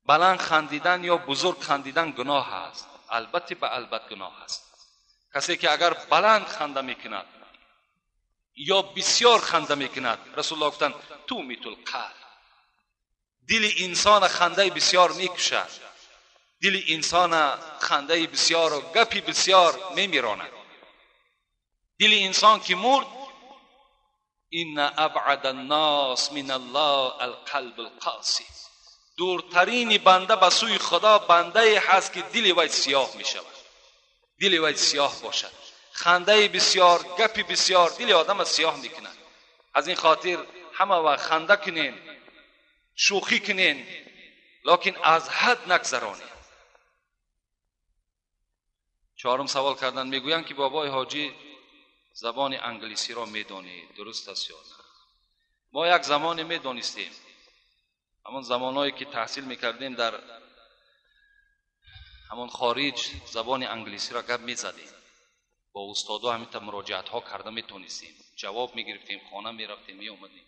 بلند خندیدن یا بزرگ خندیدن گناه است، البته به البته گناه است. کسی که اگر بلند خنده میکند یا بسیار خنده میکند، رسول الله گفتند تومیت القلب، دل انسان خنده بسیار میکشد، دل انسان خنده بسیار و گپی بسیار میمیراند. دل انسان که مرد، ان ابعد الناس من الله القلب القاسی، دورترین بنده به سوی خدا بنده هست که دل وی سیاه میشود، دل وی سیاه باشد. خنده بسیار، گپی بسیار دل آدم سیاه میکند. از این خاطر همه وقت خنده کنین، شوخی کنین، لکن از حد نگذرانید. Чорум савол кардан мегӯянд ки бобои ҳоҷӣ забони англисиро медонед, дуруст аст ё на? Мо як замоне медонистем, ҳамон замонҳое ки таҳсил мекардем дар ҳамон хориҷ забони англисиро гап мезадем, бо устодо ҳаминта муроҷиатҳо карда метонистем, ҷавоб мегирифтем, хона мерафтем, меомадем.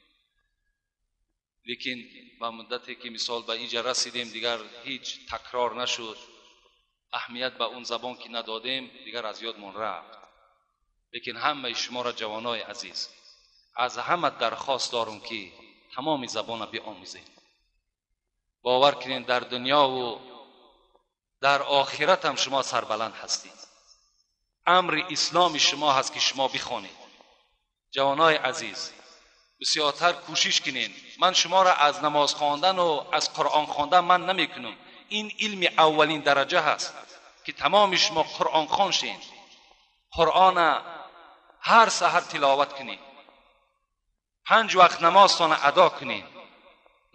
Лекин ба муддате ки мисол ба инҷа расидем, дигар ҳеҷ такрор нашуд, аҳамият ба он забон ки надодем, дигар аз ёдмон рафт. Лекин ҳамаи шуморо ҷавонои азиз аз ҳама дархост дорум ки тамоми забонро биомӯзед. Бовар кунед, дар дунёву дар охират ҳам шумо сарбаланд ҳастед. Амри исломи шумо ҳаст ки шумо бихонед. Ҷавонои азиз, бисёртар кӯшиш кунед. Ман шуморо аз намоз хондану аз Қуръон хондан ман намекунам. Ин илми аввалин дараҷа ҳаст ки тамоми шумо қуръонхон шед, қуръона ҳар саҳар тиловат кунед, 5 вақт намозтона адо кунед,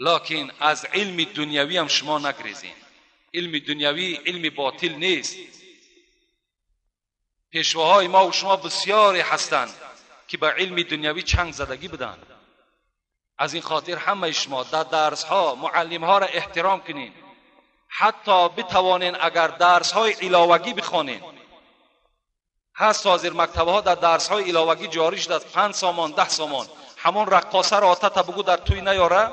локин аз илми дунявӣ ҳам шумо нагрезед. Илми дунявӣ илми ботил нест. Пешвоҳои мо ва шумо бисёре ҳастанд ки ба илми дунявӣ чанг задагӣ буданд. Аз ин хотир ҳамаи шумо дар дарсҳо муаллимҳоро эҳтиром кунед, ҳатто битавонед агар дарсҳои иловагӣ бихонед. Ҳаст ҳозир мактабҳо дар дарсҳои иловагӣ ҷорӣ шудааст, 5 сомон, 10 сомон. Ҳамон раққосаро отата бугӯ дар тӯй наёра,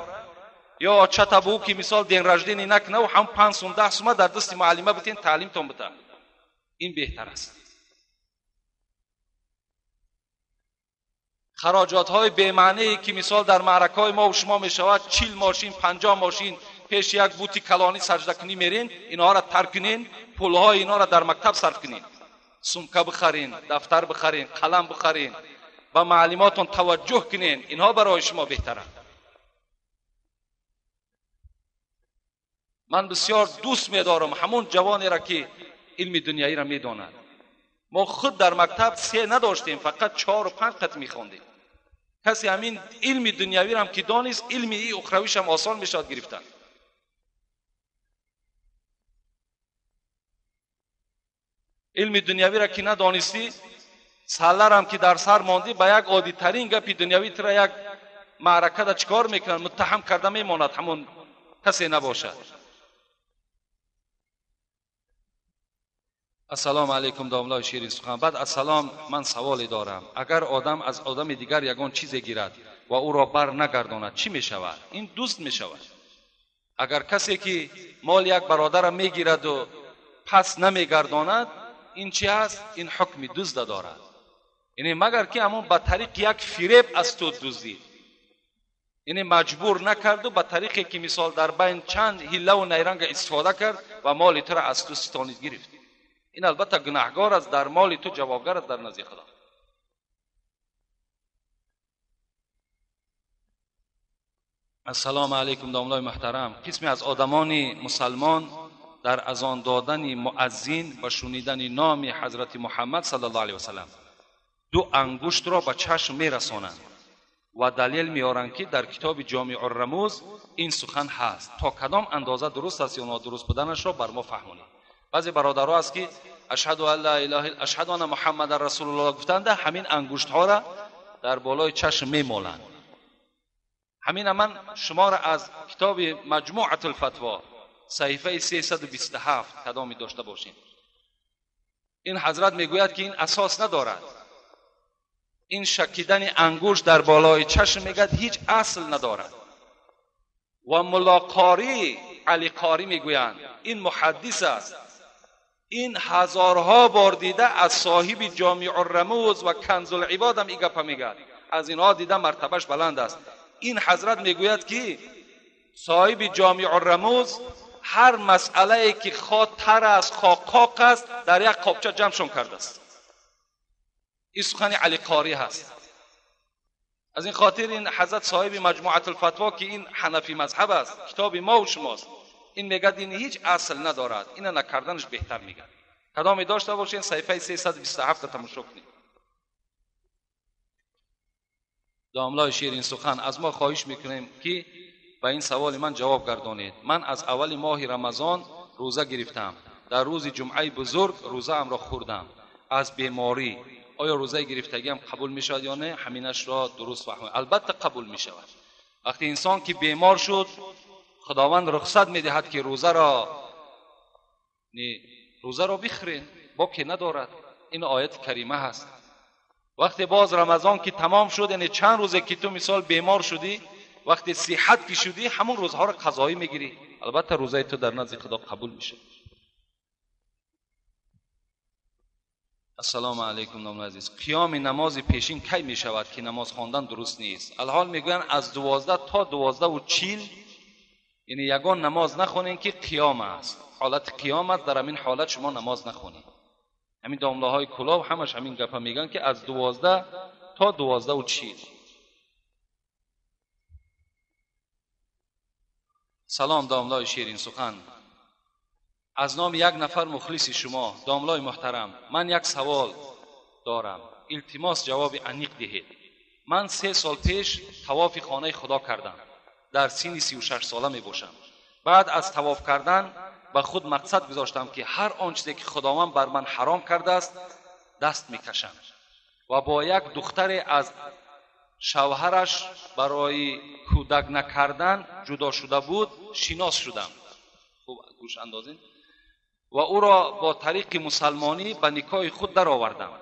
ё очата бугӯ ки мисол день рождения накунаву ҳам 5 сум, 10 сума дар дасти муаллима битен, таълимтон бита. Ин беҳтар аст. Хароҷотҳои бемаънее ки мисол дар маъракаҳои мо ва шумо мешавад, 40 мошин, 50 мошин пеши як бути калонӣ саҷдакунӣ мерен, инҳоро тарк кунен, пулҳои инҳоро дар мактаб сарф кунен, сумка бихарен, дафтар бихарен, қалам бихарен, ба маълимотон таваҷҷӯҳ кунен, инҳо барои шумо беҳтаранд. Ман бисёр дӯст медорам ҳамон ҷавонеро ки илми дунявиро медонад. Мо худ дар мактаб 3 надоштем, фақат 4 ва 5 қат мехондем. Касе ҳамин илми дунявиро ҳам ки донист, илми ухравиш ҳам осон мешавад гирифтан. Илми дунявиро ки надонистӣ, салларам ки дар сар мондӣ, ба як оддитарин гапи дунявӣ тура як маъракада чикор мекунанд, муттаҳам карда мемонад, ҳамон касе набошад. Ассалому алайкум, домлаи ширин сухан. Баъд ассалом, ман саволе дорам. Агар одам аз одами дигар ягон чизе гирад ва ӯро бар нагардонад, чӣ мешавад? Ин дӯст мешавад. Агар касе ки моли як бародарро мегираду пас намегардонад, ин чӣ ҳаст? Ин ҳукми дузда дорад. Яъне магар ки ҳамон ба тариқи як фиреб аз ту дуздид, яъне маҷбур накарду ба тариқе ки мисол дар байн чанд ҳиллаву найранга истифода кард ва моли туро аз ту ситонид гирифт. Ин албатта гунаҳгор аст, дар моли ту ҷавобгар аст дар назди Худо. Ассалому алайкум, домлаи муҳтарам. Қисме аз одамони мусалмон дар азон додани муаззин ва шунидани номи ҳазрати Муҳаммад саллаллоҳу алайҳи васаллам 2 ангуштро ба чашм мерасонанд ва далел меоранд ки дар китоби Ҷомеъ-ур-Румуз ин сухан ҳаст. То кадом андоза дуруст аст ё нодуруст буданашро бар мо фаҳмонед. Баъзе бародаро аст ки ашҳаду ан ла илаҳа илла ашҳаду анна муҳаммадан расулуллоҳ гуфтанда ҳамин ангуштҳоро дар болои чашм мемоланд. Ҳамина ман шуморо аз китоби Маҷмӯатул Фатво саҳифаи 327 кадоме дошта бошем. Ин ҳазрат мегӯяд ки ин асос надорад. Ин шакидани ангушт дар болои чашм мегӯяд ҳеҷ асл надорад. Ва мулоқорӣ Алӣ Қорӣ мегӯянд ин муҳаддис аст. Ин ҳазорҳо бор дида аз соҳиби Ҷомеъ-ур-Румуз ва Канзул-Ибод ҳам ин гапа мегӯяд. Аз инҳо дида мартабаш баланд аст. Ин ҳазрат мегӯяд ки соҳиби Ҷомеъ-ур-Румуз ҳар масъалае ки хоҳ тар аст, хоҳ қоқ аст, дар як қобча ҷамъшон кардааст. Ин сухани Алӣ Қорӣ ҳаст. Аз ин хотир ин ҳазрат соҳиби Маҷмӯатул-Фатво ки ин ҳанафӣ мазҳаб аст, китоби мо ва шумост, ин мегӯяд ин ҳеҷ асл надорад, ина накарданаш беҳтар мегӯяд. Кадоме дошта бошед, саҳифаи 327 тамошо кунед. Домлаи ширин сухан, аз мо хоҳиш мекунем ки ба ин саволи ман ҷавоб гардонед. Ман аз аввали моҳи Рамазон рӯза гирифтам. Дар рӯзи ҷумъаи бузург рӯзаамро хӯрдам аз беморӣ. Оё рӯзаи гирифтагиам қабул мешавад ё не? Ҳаминашро дуруст фаҳмед. Албатта қабул мешавад. Вақте инсон ки бемор шуд, Худованд рухсат медиҳад ки рӯзаро бихӯред, боке надорад. Ин ояти карима ҳаст. Вақте боз Рамазон ки тамом шуд, яъне чанд рӯзе ки ту мисол бемор шудӣ, вақте сиҳат ки шудӣ, ҳамон рӯзҳоро қазоӣ мегирӣ. Албатта рӯзаи ту дар назди Худо қабул мешавад. Ассалому алайкум номи азиз. Қиёми намози пешин кай мешавад ки намоз хондан дуруст нест? Алҳол мегӯянд аз 12 то 12:40, яъне ягон намоз нахонед ки қиём аст. Ҳолати қиём аст, дар ҳамин ҳолат шумо намоз нахонед. Ҳамин домлаҳои кулоб ҳамаш ҳамин гапа мегӯянд ки аз 12 то 12:40. Салом домлаи ширин сухан. Аз номи як нафар мухлиси шумо, домлаи муҳтарам, ман як савол дорам. Илтимос ҷавоби аниқ диҳед. Ман 3 сол пеш тавофи хонаи Худо кардам. Дар синни 36 сола мебошам. Баъд аз тавоф кардан ба худ мақсад гузоштам ки ҳар он чизе ки Худованд бар ман ҳаром кардааст даст мекашам ва бо як духтаре аз шавҳараш барои кӯдак накардан ҷудо шуда буд шинос шудам. Хуб гӯш андозед. Ва ӯро бо тариқи мусалмонӣ ба никоҳи худ даровардам.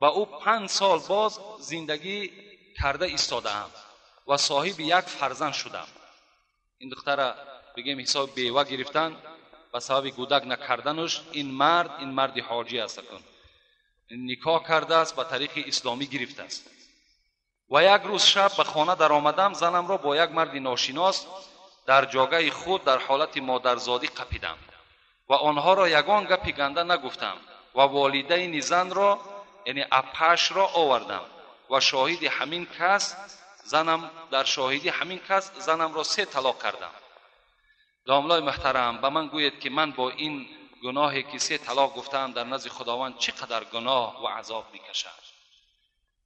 Ба ӯ 5 сол боз зиндагӣ карда истодаам ва соҳиби як фарзанд шудам. Ин духтара бигем ҳисоб бева гирифтан ба сабаби кӯдак накарданаш, ин марди ҳоҷӣ аст, никоҳ кардааст, ба тариқи исломӣ гирифтааст. Ва як рӯз шаб ба хона даромадам, занамро бо як марди ношинос дар ҷогаи худ дар ҳолати модарзодӣ қапидам ва онҳоро ягон гапи ганда нагуфтам ва волидайни занро, яъне апашро овардам ва шоҳиди ҳамин кас занам дар шоҳиди ҳамин кас занамро 3 талоқ кардам. Домлаи муҳтарам, ба ман гӯед ки ман бо ин гуноҳе ки 3 талоқ гуфтаам дар назди Худованд чӣ қадар гуноҳ ва азоб мекашам.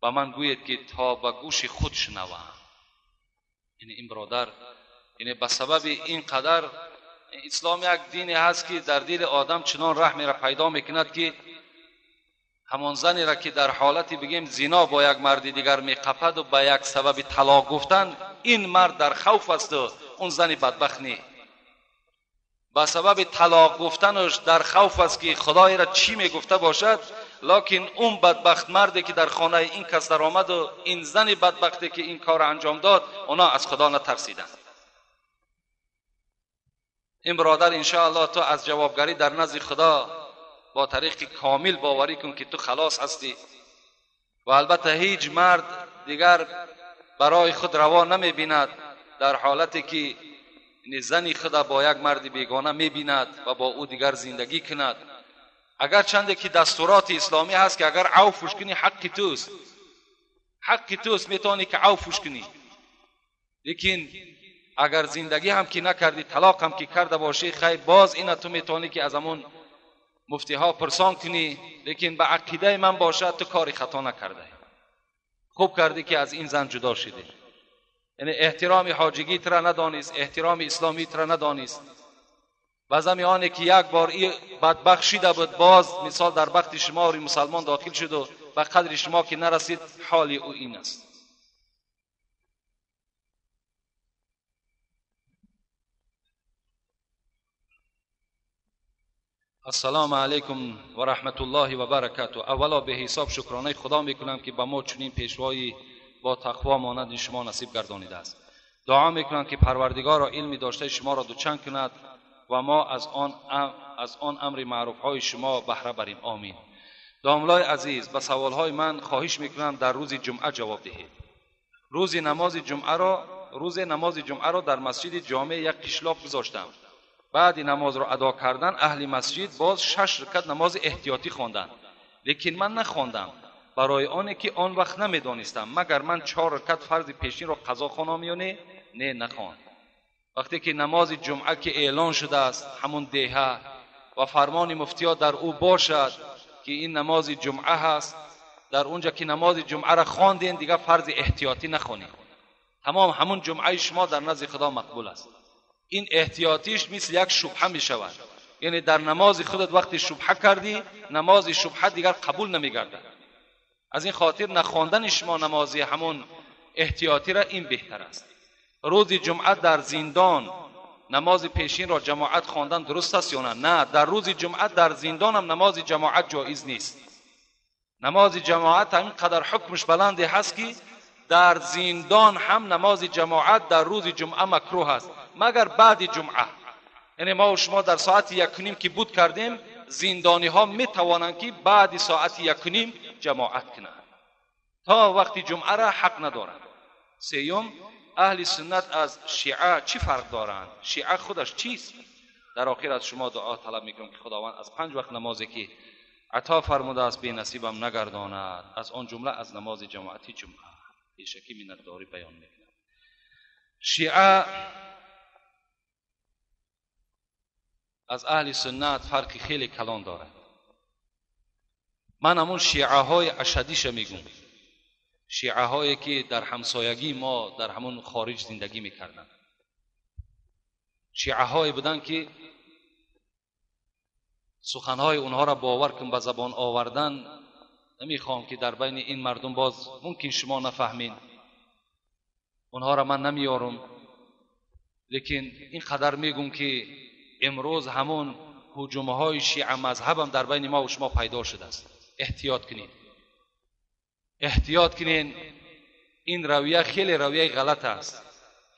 Ба ман гӯед ки то ба гӯши худ шунавам. Яъне ин бародар, яъне ба сабаби ин қадар ислом як дине ҳаст ки дар дили одам чунон раҳмеро пайдо мекунад ки ҳамон занеро ки дар ҳолати бигем зино бо як марди дигар меқапад ва ба як сабаби талоқ гуфтан, ин мард дар хавф аст ва он зани бадбахт не. Ба сабаби талоқ гуфтанаш дар хавф аст ки Худоеро чӣ мегуфта бошад, лекин он бадбахт марде ки дар хонаи ин кас даромад ва ин зани бадбахте ки ин корро анҷом дод, онҳо аз Худо натарсиданд. Ин бародар, иншоаллоҳ ту аз ҷавобгарӣ дар назди Худо бо тариқи комил боварӣ кун ки ту халос ҳастӣ ва албатта ҳеҷ мард дигар барои худ раво намебинад дар ҳолате ки зани худа бо як марди бегона мебинад ва бо ӯ дигар зиндагӣ кунад. Агарчанде ки дастуроти исломӣ ҳаст ки агар авфуш кунӣ ҳаққи туст, ҳаққи туст, метавонӣ ки авфуш кунӣ, лекин агар зиндагӣ ҳам ки накардӣ, талоқ ҳам ки карда бошӣ, хай боз ина ту метавонӣ ки аз ҳамон муфтиҳо пурсон кунӣ, лекин ба ақидаи ман бошад ту кори хато накардаӣ. Хуб кардӣ ки аз ин зан ҷудо шудӣ. Яъне эҳтироми ҳоҷигитра надонист, эҳтироми исломитра надонист. Ба зами оне ки як бор и бадбахт шида буд, боз мисол дар бахти шумо мусалмон дохил шуд ва ба қадри шумо ки нарасид, ҳоли ӯ ин аст. Ассалому алайкум ва раҳматуллоҳи ва баракатуҳ. Аввало ба ҳисоб шукронаи Худо мекунам ки ба мо чунин пешвои бо тақво монанди шумо насиб гардонидааст. Дуо мекунам ки Парвардигоро илми доштаи шуморо дучанд кунад ва мо аз он амри маъруфҳои шумо баҳра барем. Омин. Домлаи азиз, ба саволҳои ман хоҳиш мекунам дар рӯзи ҷумъа ҷавоб диҳед. Рӯзи намози ҷумъаро дар масҷиди ҷомеъ як қишлоқ гузоштам. Баъди намозро адо кардан аҳли масҷид боз 6 ракат намози эҳтиётӣ хонданд, лекин ман нахондам барои оне ки он вақт намедонистам магар ман 4 ракат фарзи пешинро қазо хонам ё не? Не, нахон. Вақте ки намози ҷумъа ки эълон шудааст ҳамон деҳа ва фармони муфтиё дар ӯ бошад ки ин намози ҷумъа ҳаст, дар онҷа ки намози ҷумъаро хондем дигар фарзи эҳтиётӣ нахонем. Тамом ҳамон ҷумъаи шумо дар назди Худо мақбул аст. Ин эҳтиётиш мисли як шубҳа мешавад. یعنی در نماز خودت وقتی شبهه کردی، نماز شبهه دیگر قبول نمیگردد. از این خاطر نخواندن شما نمازی همون احتیاطی را این بهتر است. روز جمعه در زندان نماز پیشین را جماعت خواندن درست است یا نه؟ نه، در روز جمعه در زندان هم نماز جماعت جایز نیست. نماز جماعت همین قدر حکمش بلندی هست که در زندان هم نماز جماعت در روز جمعه مکروه است، مگر بعد جمعه. یعنی ما و شما در ساعت 1:30 که بود کردیم، زندانی ها می توانند که بعد ساعت 1:30 جماعت کنند، تا وقتی جمعه را حق ندارند. سیوم، اهل سنت از شیعه چی فرق دارند؟ شیعه خودش چیست؟ در آخر از شما دعا طلب میکنم که خداوند از 5 وقت نمازی که عطا فرموده است بی نصیبم نگرداند، از آن جمله از نماز جماعتی جمعه. پیشکی منتداری بیان میکنم. شیعه از اهل سنت فرق خیلی کلان دارد. من همون شیعه های اشدیش میگم، شیعه هایی که در همسایگی ما در همون خارج زندگی میکردند. شیعه هایی بودند که سخنهای اونها را باور کن به زبان آوردن نمیخوام که در بین این مردم باز ممکن شما نفهمین، اونها را من نمیارم، لیکن اینقدر میگم که امروز همون هجومه های شیعه مذهبم در بین ما و شما پیدا شده است. احتیاط کنین، احتیاط کنین. این رویه خیلی رویه غلط است،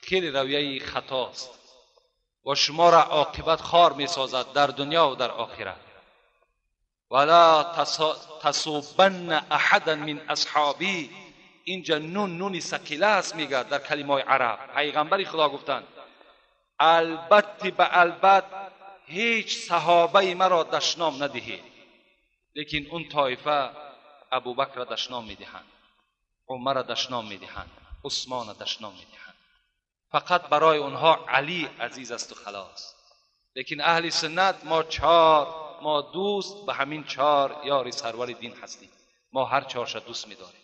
خیلی رویه خطاست و شما را عاقبت خار می سازد در دنیا و در آخرت. ولا تسبن احدا من اصحابی، اینجا نون نونی ثقیله است میگه در کلمه عرب. پیغمبر خدا گفتند البته به البت هیچ صحابه مرا دشنام ندهید، لیکن اون طایفه ابوبکر را دشنام میدهند، عمر را دشنام میدهند، عثمان را دشنام میدهند. فقط برای اونها علی عزیز است و خلاص. لیکن اهل سنت ما چهار، ما دوست به همین 4 یار سرور دین هستیم. ما هر 4 دوست میداریم.